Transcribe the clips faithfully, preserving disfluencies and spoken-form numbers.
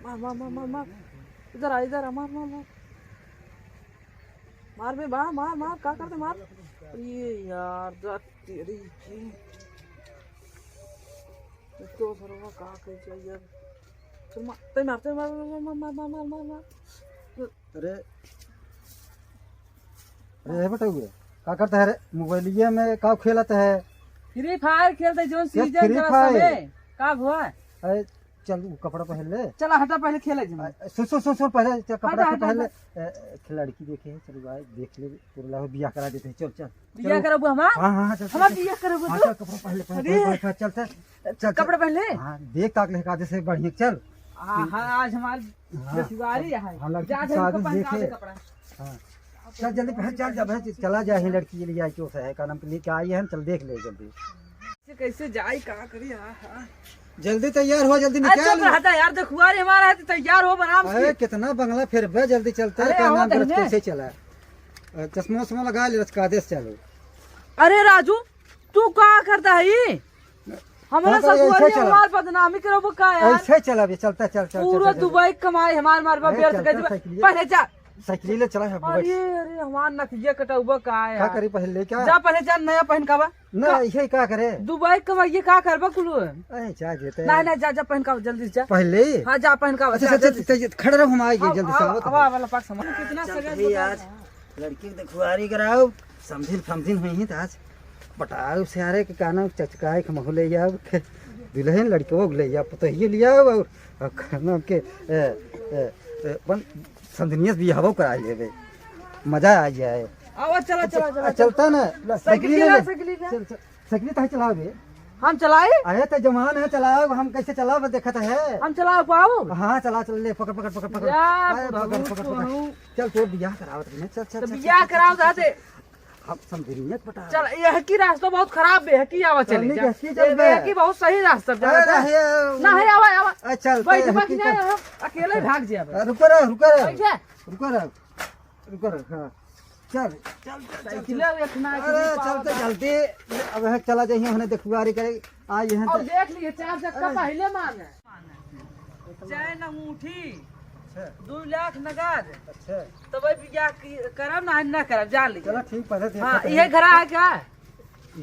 मार, मार, मार, मार, मार। इधर आ, इधर आ, मार, मार, मार। मार बे, मार, मार, मार, का करते, मार। ये यार, जा तेरी की। तो सरवा का कही जाए यार। चल मार, ते मार, ते मार, मार, मार। अरे, अरे, ए बेटा, हुए, का करता है रे? मोबाइलिया में का खेलत है? Free Fire खेलते, जो क्या सीजन Free चला Fire? समय। का हुआ? अरे, चल, वो कपड़ा पहन ले। चला, हटा, पहले खेले जी। आ, सुन, सुन, सुन, सुन, पहले चल, कपड़ा हटा, के हटा, पहन ले। हटा। ए, एक लड़की देखे है, चल भाई, देख ले, तोर ला बियाह करा देते हैं, चल, चल। बियाह चलो। करबू हमार? हाँ, हाँ, हाँ, चल, चल, हमार चल। बियाह करबू हाँ, तू? चल, कपड़ा पहन ले, पहन ले, अरे। पहन ले, पहन ले, चल, चल। चल, चल, कपड़ा चल। पहन ले? हाँ, देख ताक ले, का जैसे बढ़िया, चल। हाँ, हाँ, आज हमार हाँ, बेसुवारी है। हाँ, लड़की जा, की जा, इनको शादी पहन के आ दे देखे। कपड़ा। हाँ। चल जल्दी पहन, चल, जब है, चला जाए लड़की के लिए आई, क्यों से है, का नाम के लिए क्या आई है, चल देख ले जल्दी। कैसे, कैसे जाई, का करी, हाँ, हाँ। जल्दी तैयार हो, जल्दी अरे निकल। चुप रहता यार, देखुआ रे हमारा है, तो तैयार हो आराम से। अरे कितना बंगला फिर बे, जल्दी चलते हैं, अरे का आओ नाम के तहने। कैसे चला? अ, चश्मा उश्मा लगा ले, रचका देश चलो। अरे राजू, तू का करता है ई? हमरा का करे, ससुर ऐसे ये चला। हमार बदनामी करबो का यार? ऐसे चला बे, चलता, चल, चल, पूरा चल, चल, चल। दुबई कमाई हमार मार बा अरे, व्यर्थ चलता कर दिबा। साइकिल। पहले जा। साइकिल ले चला है, अरे, बैठ। अरे, हमार नकिया कटौबा का का यार? करी पहले क्या? जा पहले जा, नया पहन का बा। ना, का? इहे का करे? दुबई कमाई ये का करबा कुलू? अरे, जा जेते। नहीं, नहीं, जा, जा पहन का जल्दी से जा। पहले? हाँ, जा पहन का अच्छा, जा, अच्छा, जल्दी से। अच्छा, खड़ा रहो, हम आएंगे हाँ, जल्दी से, हाँ, आओ तो। हाँ, वाला पास हम। कितना चल सजा भाई, दुबई आज है। लड़की के देखुआरी कराओ, समझिन फमझिन हुई ही त आज पटाओ सारे के, का नाम, चचकाए के महू ले जाओ, के दुल्हन लड़कवो के ले जाओ, पतोहियो ले आओ और, और का नाम के, ए, ए, ए, अपन समझनिया से बियाहवो कराई लेबे, मजा आ जाए। आवा, चला, चला, चला, आ, चला। चलता ना, ला, साइकिल साइकिल ले ला, ले। साइकिल ला। चल, चल। साइकिल काहे चलावे? हम चलाई? अरे तो जवान है, चलाओ, हम कैसे चलाओ, देखत है। हम चलाओ पाऊ? हाँ, चला, चल, ले, पकड़, पकड़, पकड़, पकड़। या अरे, बुढ़ऊ पकड़, पकड़, पकड़। तुहू। चल, तोर बियाह करावत है, चल, चल, तो चल, बियाह चल, कराओ चल, जाते। चल। हम समझिनिया के पटा। चल, यह की रास्ता बहुत खराब बे, यह की आवा चले नहीं, जा। यह की चल ए, बे। यह की बहुत सही रास्ता अरे, जाता है। नहीं, ये ना है, आवा, आवा। अरे, चल, बैठ, तो बैठ, यह की ना, चल। हम अकेले भाग जाबे। अरे, रुको रे, रुको रे। बैठ जा। रुको रे। रुको रे, हाँ। चल, चल, चल, चल, साइकिल चल। एक ना एक अरे, भी चलते पावत। चलते, अब है चला जाइए, हमने देखुआरी करे, आ, ये अब तो देख लिए, चार चक्का हाँ। पहले मांगे। चैन अंगूठी, अच्छा। दो लाख नगद। अच्छा। तब बियाह की-, करब ना, ना करब, जान लीजिए। चलो, ठीक, पहले देखो हाँ, पहले। ये घरा है क्या?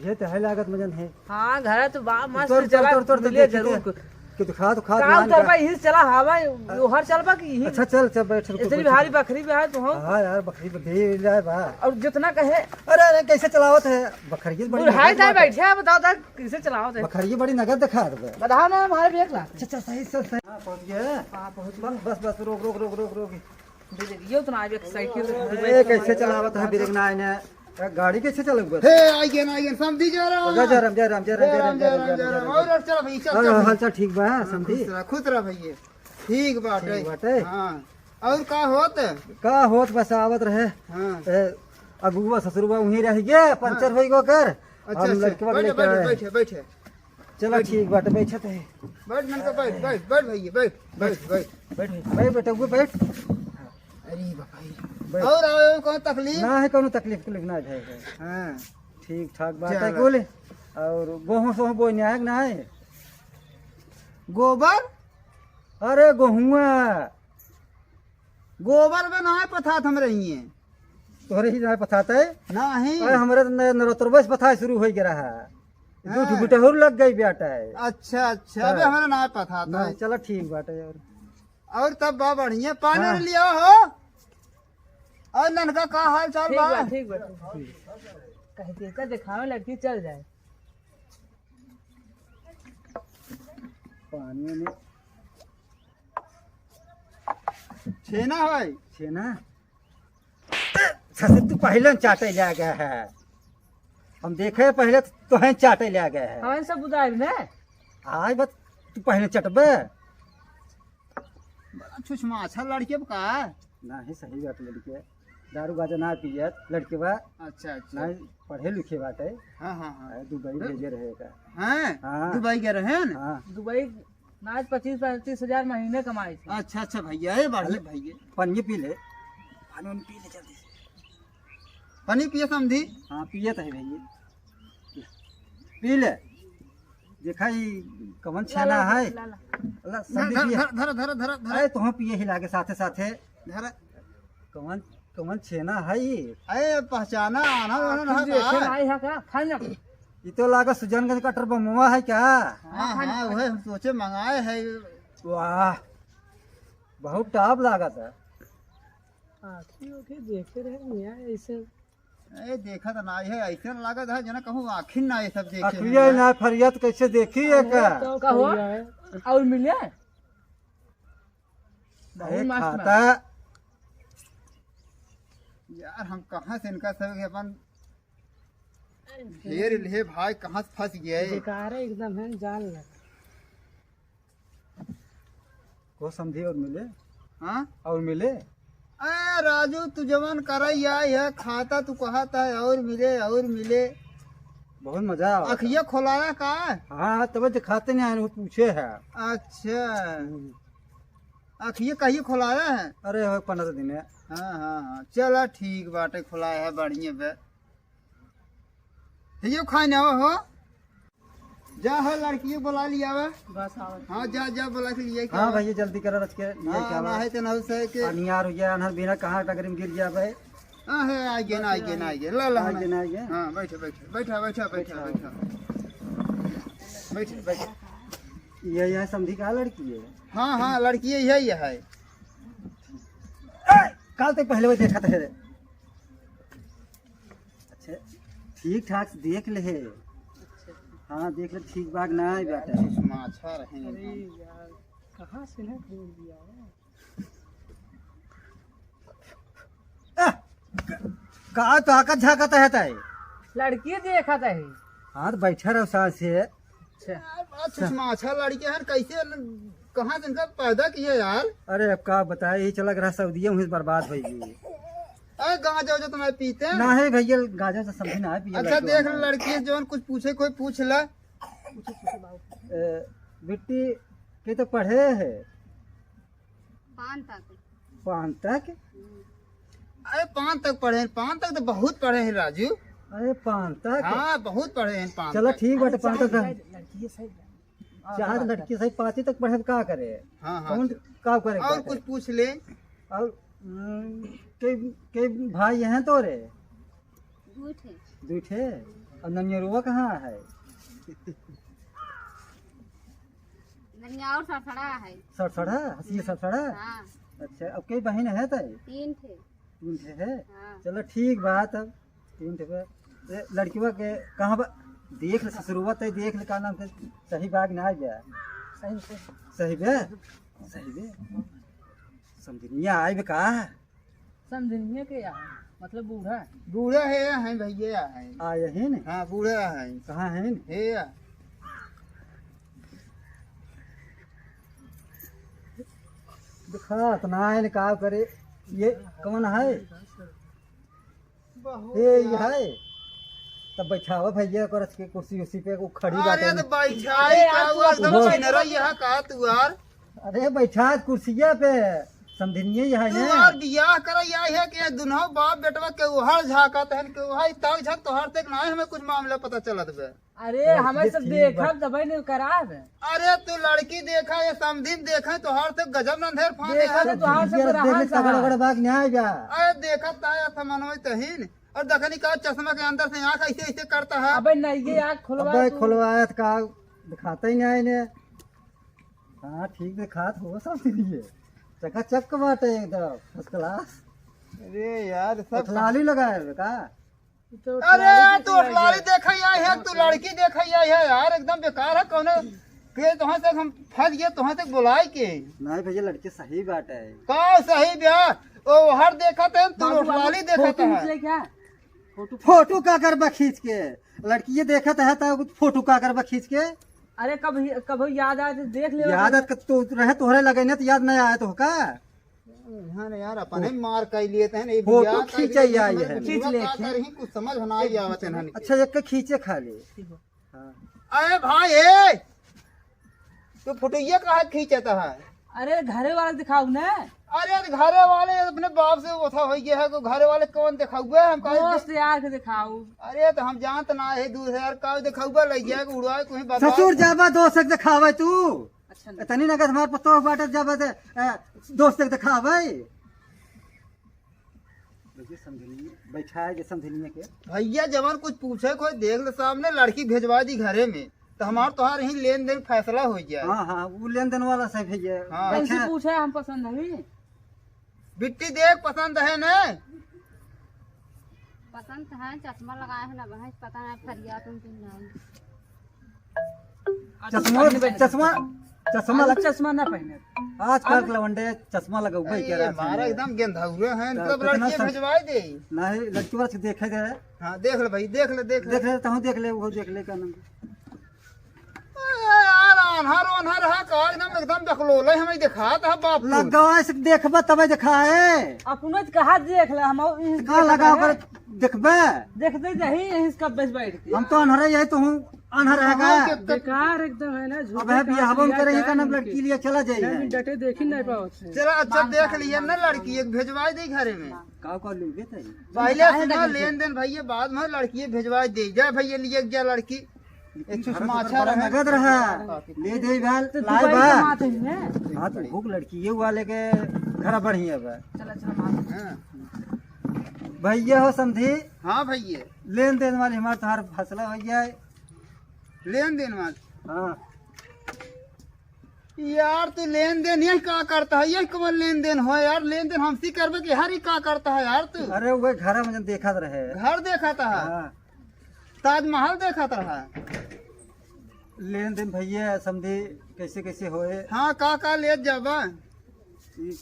ये तो है लागत मजन है। हाँ, घर तो बा, मस्त तोर, तोर, चला, तोर, तोर, तो मिले देखी जरूर। थे। कि तो खा, तो खा, का तो मान उतर का। बा, यही चला हवा, आ, ओहर चल बा कि यही? अच्छा, चल, चल, बैठ, रुक, इतनी रुक, भारी रुक। बकरी भी है तो हम। हाँ यार, बकरी पर दे जाए बा। और जितना कहे। अरे, अरे, कैसे चलावत है? बकरी बड़ी बुढ़ाई नगद जाए बात है। बैठे हैं, बताओ तो कैसे चलावत है? बकरी बड़ी नगद दिखा दे। बताओ ना, हमारे भी एक लाख। अच्छा, अच्छा, सही, सही, सही। हाँ, पहुँच गए। हाँ, पहुँच गए। बस, बस, बस, रोक, रोक, रोक, रोक, रोक। ये तो ना आवे, साइकिल से ए, कैसे चलावत है ब्रेक ना आने? ए, गाड़ी कैसे चलाऊ बस? हे, आई गेन, आई गेन, समधी जय राम। जय, जय राम, जय राम, जय राम, जय राम, जय राम, जय राम। और, और चला भैया, चल, और चल हाल भैया। चाल ठीक बा, हाँ, समधी? खुश रह, खुश रह भैया। ठीक बाटे। ठीक बाटे। हाँ। और का होत? का होत, बस आवत रहे। हाँ। ए, अगुआ ससुरवा वहीं रह गया, पंचर हाँ। होई गो कर। अच्छा, हम अच्छा। लड़कवा के बैठे, लेके बैठे, आए। बैठे, बैठे। चला, बैठ। ठीक बाटे, बैठत है। बैठ, मन का बैठ, बैठ, बैठ भैया, बैठ, बैठ, बैठ। बैठ, बैठ, बैठ, बैठ, बैठ। अरे बाप रे। बैठ। और, और कौन तकलीफ? ना है, कौनो तकलीफ, तकलीफ ना है। हाँ। ठीक ठाक बात है, चला। कुल। और गोहूँ सोहूँ बोई ना है कि ना है? गोबर? अरे, गोहुआ। गोबर में ना है पथात हमरे हिये। तोहरे ही ना पथात है? ना ही। अरे, हमरे तो न-, नरोत्तरबे से पथाए शुरू होई गया रहा। दू ठो हाँ। गुटहुर लग गई बेटा है। अच्छा, अच्छा, हाँ। अबे हमरा ना पथात ना, है। चला ठीक बाटे यार। और तब बा बढ़िया, पानी हाँ। लिया हो। और ननका का हाल चाल ठीक बा? बा, ठीक बा, ठीक बा। कह देता देखावे लड़की चल जाए। पानी में छेना है। छेना? ससुर, तू पहले चाटे ले गया है। हम देखे पहले तो तोहे चाटे ले गया है। हमें सब बुझाइब ने। आज बात तू पहले चटबे। बड़ा छुछमाछा लड़के बा का? नाही, सही बात लड़के। दारू गांजा ना पियत लड़के बा। अच्छा, अच्छा। नाही, पढ़े लिखे बाटे। हाँ, हाँ, हाँ। आ, दुबई हाँ। भेजे रहे का। हाँ? हाँ। दुबई गए रहे न? हाँ। दुबई ना, आज पच्चीस पैंतीस हजार महीने कमाई थी। अच्छा, अच्छा भैया, ए बढ़िया अरे, भैया। पानी पी ले, पानी वानी पी ले जल्दी से। पानी पिए समधी? हाँ, पिए तो है भैया, पी ले। देखा ई कवन ला, छेना ला, है? ला, ला। ला, धर, संदीप धर, जी। धर, धर, धर, धर, धर। अरे, तुहूँ पिए ही लागे साथे, साथे। धर। कवन, कवन छेना है ई? अरे, पहचाना, आना, आना, आखिर ना देखे का? नाई है का? खाए ना। ई तो लागा सुजानगंज कटर बमुआ है क्या? हाँ, हाँ, वही हम सोचे मंगाए है। वाह, बहुत top लागत है। आँखी ओखी देखे रहे मियाँ ऐसे। ए, देखा तो ना है, ऐसे लागत है जना कहूँ आँखी ना ये सब देखे अखिया हैं। ना फरियत कैसे देखी है का? तो का हुआ? फरिया है। और मिले? बहुत अरे मस्त खाता। यार, हम कहाँ से इनका सब के अपन घेर लिए भाई, कहाँ से फंस गए? बेकार है एकदम है, जान लगा। को समझी और मिले? हाँ? और मिले? ए राजू, तू जवन करई आई है, खाता तू कहत है और मिले, और मिले। बहुत मजा आवा। अखिया खोलाया का? हाँ, तब दिखाते नहीं आए, वो पूछे है। अच्छा। हम्म। अखिया कहिए खोलाया है? अरे, हो पन्द्रह दिन है। हाँ, हाँ, हाँ, चला ठीक बाटे, खोलाया है, बढ़िया बे। यो खाए ना हो। जा हो, लड़की बुला लिया बे। बस आवत। हाँ, जा, जा, बुला के लिए हाँ भैया, जल्दी करो, रच के लिए हाँ, क्या ना बा? है तो ना हो सके। अनियार हो गया, अनहर बिना कहाँ डगरी में गिर गया बे। हाँ, है, आ गया ना, आ गया ना, आ गया। ला, ला, आ ना। गया ना, आ गया। हाँ, बैठो, बैठो, बैठा, बैठा, बैठा, बैठा। बैठा। बैठ, बैठ। ये, ये समधी का लड़की है? हाँ, हाँ, लड़की है, यही है। ए, काल तक पहले वो देखा था। अच्छा, ठीक ठाक से देख ले है। अच्छा। हाँ, देख ले, ठीक बाग ना आए बेटा। कुछ माछा रहे अरे एकदम। यार, कहाँ से ना ढूंढ लिया है? आ, क-, का ताकत झाकत है ताई? लड़की देखत है। हाँ, तो बैठा रहो साथ से। अच्छा। यार, बड़ा सुषमा, अच्छा लड़के हैं, कैसे ल-, कहाँ से इनका पैदा किए यार? अरे, अब का बताए, ये चला गया सऊदिया, वहीं से बर्बाद हो गई। अरे, गांजा उजा तो नहीं पीते? ना है भैया, गांजा तो समझे ना है, पिए अच्छा, लड़के देख वाला। लड़की है, जौन कुछ पूछे, कोई पूछ ले। ए, बिट्टी, के तो पढ़े है? पान तक। पान तक? हम्म। अरे, पान तक पढ़े हैं, पान तक तो बहुत पढ़े हैं राजू। अरे, पान तक? हाँ, बहुत पढ़े हैं पान चला, तक। ठीक बाटे, अरे, पान तक जाए, तो जाए, लड़की है सही। चाहे तो लड़की सही पाँचवीं तक पढ़े तो का करे? हाँ, हाँ, कौन चल। का करे, और का कुछ करे? पूछ ले। और, हम्म, के, के भाई हैं तोरे? दुइ ठे। दुइ ठे? और ननियरुआ कहाँ है? ननिया और सड़सड़ा है। सड़सड़ा? हंसिया सड़सड़ा? हाँ। अच्छा, अब कई बहिन है तै? तीन ठे। तीन ठे है? हाँ। चलो ठीक बात, अब तीन ठे पे। ए, लड़किवा के कहाँ बा? देख ले ससुरवा तै, देख ले का नाम के, सही बाग ना आइ बे। सही से। सही बे? सही बे? समझनिया आइ बे का? समझनिया के आए, मतलब बूढ़ा। बूढ़ा है, हैं भैया, हैं। आ, यही ने? हाँ, बूढ़ा है। कहाँ है ने? हे या। दिखात ना है ने, का करे? ये कौन है? बहुत ए, ये यार। है। तब बैठावा भैया को रख के कुर्सी उर्सी पे, वो खड़ी अरे बाटे तो ना। बैठाई अरे का यार, तू हुआ, एकदम उधर चिन्हरा बैठ। यहाँ का तू यार? अरे बैठा कुर्सिया पे, समझनिए ये है तू ना। यार बियाह करा या है कि दुन्हो बाप बेटवा के उहर झाकत है कि उहर तक झक तोहर तक ना हमें कुछ मामला पता चलत बे। अरे, लड़की हमें सब ठीक देखब बा। तबे न कराब। अरे, तू लड़की देखा, ये समधिन देखा, तोहार तो गजब नंधेर फांदे देखा है। तो तोहार सब देख ले, रहन तगड़ सहन। गड़ बाग न्याय बा। अरे, देखत ता या समनवे तहीन। और देखनी का चश्मा के अंदर से आँख ऐसे, ऐसे करता है। अबे, नहीं, ये आँख खुलवा अबे, तू। खुलवायत का दिखाता ही नहीं ने। हाँ, ठीक दिखात हो सब लिए। चकाचक बाटे एकदम, first class। अरे यार, सब उठलाली लगाए हुए का? तो अरे यार, तू लड़की देखा या है, तू लड़की देखा या है यार, एकदम बेकार है। कौनो के तोहां से हम फंस गए, तोहां से बुलाए के। नहीं भैया, लड़की सही बात है। का सही बे? ओ हर देखत है, तू बाबू, बाबू, लड़की देखत फोटो है। खींच ले क्या? फोटो फोटो का करबा खींच के? लड़की ये देखत है तो फोटो का करबा खींच के? अरे कब, कब याद आए तो देख ले। याद आए तो रहे तोहरे लगे नहीं तो याद नहीं आया तो का? हाँ ना यार, अपन ही मार कर लिए थे, नहीं फोटो बियाह कर खींचे लिए, या ये है। खींच ले, का करही, कुछ समझ ना आई आवत है ना। अच्छा, एक के खींचे खाली। हाँ। अरे भाई, ए! तू फोटो ये कहाँ खींचता है? अरे, घरे वाले दिखाऊ ना। अरे, तो घरे वाले अपने बाप से ओथा होइ गया है, तो घरे वाले कौन दिखाऊ है? हम कहे दोस्त यार के दिखाऊ। अरे, तो हम जानत ना है, दूर है यार, का दिखाऊ बा, लइ जाए, उड़वाए, कोई बर्बाद। ससुर जाबा, दोस्त के दिखावे तू। अच्छा, नहीं। इतनी नगद हमार पतोह बाटे, जाबा दे, ए, दोस्त के दिखावे। देखिए, समझनिए, बैठा है जे समझनिए के। भैया, जवन कुछ पूछे, कोई देख ले सामने, लड़की भेजवा दी घरे में। तो हमार तोहार यही लेन देन फैसला हो जाए। हाँ, हाँ, वो लेन देन वाला से भैया। हाँ। बैठे। कैसे पूछे, हम पसंद है। बिट्टी देख, पसंद है न? पसंद है, चश्मा लगाए हैं ना, बहन, पता नहीं फरिया तुम तुम नाम। चश्मा, चश्मा, चश्मा आज लग- चश्मा ना पहने। आजकल के लवंडे चश्मा लगउबे अरे, के रहा हमारा है। एकदम गेंधौरे हैं, तो मतलब कितना लड़की सम- भेजवाए दे। नहीं, लड़की वाला से देखे दे। हाँ, देख ले भाई, देख ले, देख ले। देख ले, तहूँ देख ले, वो देख ले, का नाम? अरे यार, आन्हर ओन्हर है का? एकदम, एकदम बकलोल है, हमें दिखात है बाप को। लगावा से देखबा तबे दिखाए। अपनो तो कहा देख ले, हम और इस का देखत लगा है। ओकर देखबे? देखते जाही यहीं से कब बस बैठ के। हम तो आन्हर है, यही तो हूँ, आन्हर है का? हाँ, के-, के-, बेकार एकदम है ना, झूठे अब है का बियाहबन करे ही का नाम लड़की लिए चला जाइए। नहीं, डटे देखी नहीं पावत है। चला, अच्छा देख लिए ना लड़की, एक भेजवाए दे घरे में। का कर लेंगे तई? पहले सुना लेन देन भैया, बाद में लड़की भेजवाए दे। जा भैया, लिए जा लड़की। एक ठो घर से माछा बड़ा रहे। नगद रहा। ले दे बा, तो लाए दुबई बा। कमात है ने। हाँ, तो भूख लड़की, ये वाले के घर बढ़िया बा। चला, चला, मार। हाँ। भैया हो समधी। हाँ भैया। लेन देन वाली हमार तोहार फैसला हो जाए। लेन देन वाली। हाँ। यार, तू लेन देन ये का करता है? ये कौन लेन देन हो यार? लेन देन हमसे करबे कि हर ही का करता है यार तू? अरे, वो घर में जन देखत रहे। घर देखत है? हाँ। ताजमहल देखत रहा? लेन देन भैया समधी कैसे कैसे होए? हाँ, का का लेत जाबा? ई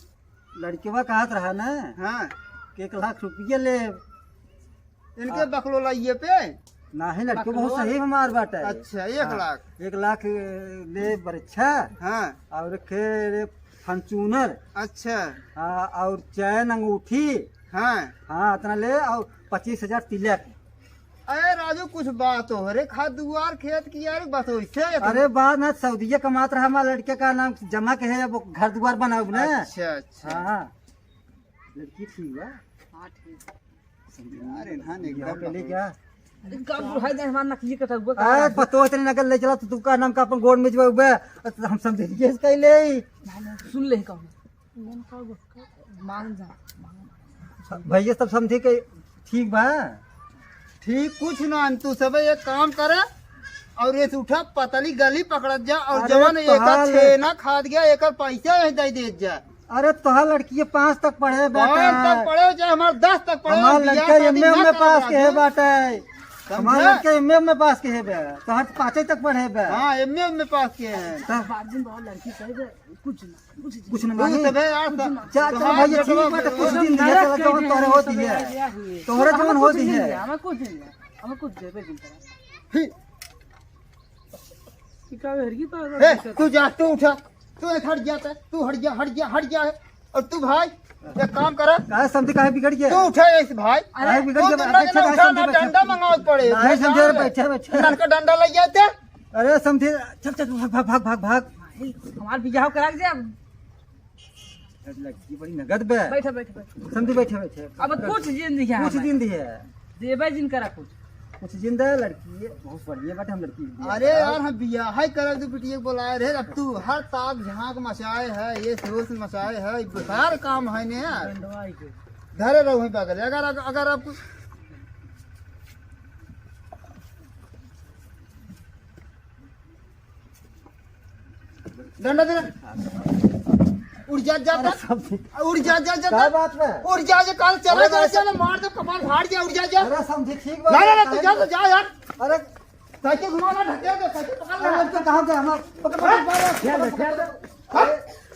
लड़कवा कहत रहा ना हाँ। कि एक लाख रुपया ले। इनके हाँ। बकलोलइये पे? नाही, लड़के बहुत बकलोल? सही हमार बाटे। अच्छा, एक हाँ, लाख। एक लाख ले बरच्छा हाँ। और एक रे Fortuner। अच्छा। हाँ, और चैन अंगूठी। हाँ। हाँ, इतना ले और पच्चीस हजार तिलक। अरे राजू, कुछ बात हो रे, खा दुआर खेत की यार, बात हो इससे है तो। अरे बात ना, सऊदिया कमात रहा हमार लड़के का नाम जमा के है, अब घर दुआर बनाऊ ना। अच्छा, अच्छा। हाँ, लड़की ठीक बा। हाँ, ठीक। यार, इन्हां ने यहाँ एकदम पे ले क्या? अरे, का बुढ़ा दे, हमार नकली कटा हुआ, का अरे, बात है? पतो है, तेरे नकल ले चला, तो तू का नाम का अपन गोड़ में जो हुआ, तो हम समझे नहीं, इसका ही ले। सुन ले, का हुआ? मन का हुआ? मांग जा, मांग। भैया, सब समझे के ठीक बा? ठीक कुछ ना, तू सब एक काम करे, और ये से उठा, पतली गली पकड़त जा, और अरे, जवन एकर तोहार छेना खात गया, एकर पैसा यही दे देत जा। अरे, तोहार लड़की पाँच तक पढ़े बाटे। पाँच तक पढ़े हो चाहे हमार दस तक पढ़े हो, हमार बियाह लड़का शादी एमए ना में पास करवा के है दे। बाटे। समझा? हमार लड़का एमए में पास के है बे। तोहार पाँचे तक पढ़े बे। हाँ, एमए में पास के है। तब बाप जी बहुत लड़की सही बे, कुछ ना, कुछ ना। कुछ ना तू मानी। तबे यार, कुछ ना। चल, चल तोहार भैया, ठीक बेटवा बाटे, कुछ दिन दिया, नरक चल, के जवन दिन तोहरे हम होती सब है। आया हुए। तोहरे हमें जवन कुछ होती दिन है। दिया, हमें कुछ दिन दिया, हमें कुछ देवे दिन करा। फिर ई का हरगी पागल ए, दिखत तू है? जा, तू उठा, तू एक हट जा, तू हट जा, हट जा, हट जा। और तू भाई, एक काम करा। काहे समधी काहे बिगड़ गया? तू उठा ऐसे भाई। अरे, काहे बिगड़ तू गया? तो ना, अच्छा, ना भाई उठा, समधी ना बैठा। डंडा मंगाओ पड़े। नहीं समझे, बैठा, बैठा। लड़का डंडा लग जाते। अरे समधी, चल, चल, भाग, भाग, भाग, भाग, भाग। हमार बियाह करा के दे। लड़की बड़ी नगद बे। बैठे, बैठे, बैठे। समधी बैठे, बैठे। अब कुछ जिंदगी है कुछ हमारे। दिन दी है। देबे जिन करा कुछ। कुछ जिंदा है लड़की, ये बहुत बढ़िया बाटे हम लड़की के बियाह अरे कराओ। यार, हम बियाह ही करब, तू बिटिया के बोलाए रहे, अब तू हर ताक झांक मचाए है, ये शोर से मचाए है, ये बेकार काम है ने यार। डंडवाई के। धरे रहो वहीं बगल, अगर, अगर, अगर आप कुछ डंडा दे ना। उड़ जा, जा, अरे, जा। सब ठीक। उड़ जा, जा, जा, का जा। बात बा? उड़ जा, जा, काल चला, अरे, चला, अरे, चला, मार दे, कपाल फाड़ जा, उड़ जा, जा। अरे, समधी ठीक बा। ना, ना, ना, तू जा, तू जा यार। अरे, साइकिल घुमा ना, ढकेल दे, साइकिल पकड़ ले। अरे, तो कहाँ गया? हम पकड़, पकड़, पकड़, पकड़, पकड़। हाँ?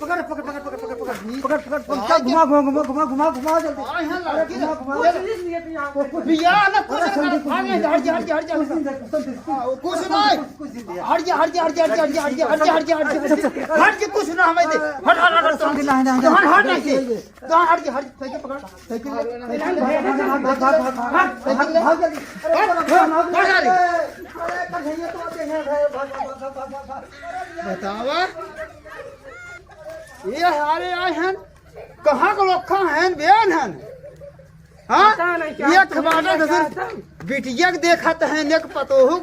पकड़, पकड़, पकड़, पकड़, पकड़, पकड़, पकड़, पकड़, पकड़, हाँ, घुमा, घुमा, घुमा, घुमा, घुमा, जल्दी। हाँ, यहाँ अरे, लड़की घुमा, घुमा, कुछ जल्दी। नहीं है यहाँ। कुछ, कुछ, हट जा, हट जा, हट जा, हट जा। कुछ नहीं दे, कुछ नहीं दे। हाँ, वो कुछ नहीं। कुछ, कुछ नहीं दे। हट जा, हट जा, हट जा, हट जा, हट जा, हट जा, हट जा, हट जा, हट जा। हट जा, कुछ ना हमें दे। हट, हट, हट, हट, अरे, समधी, नहीं, नहीं, हट, हट, नहीं, हट, नहीं, नहीं। नहीं। तो हट जा, हट जा, साइकिल पकड़, साइकिल ले। भाग, भाग, भाग, भाग, भाग, भाग, भाग, भाग जल्दी। अरे, भाग, भाग, भाग, भाग, भाग, भाग, भाग। अरे, कन्हैया तो आते हैं, भाग, भाग, भाग। बतावा। ये हारे आए हैं, कहाँ के लोग हैं, बेन हैं? हाँ? पता नहीं क्या ये तुमने खबाटा क्या दसन कहा था? बिटिया के देखत हैं, एक पतोहू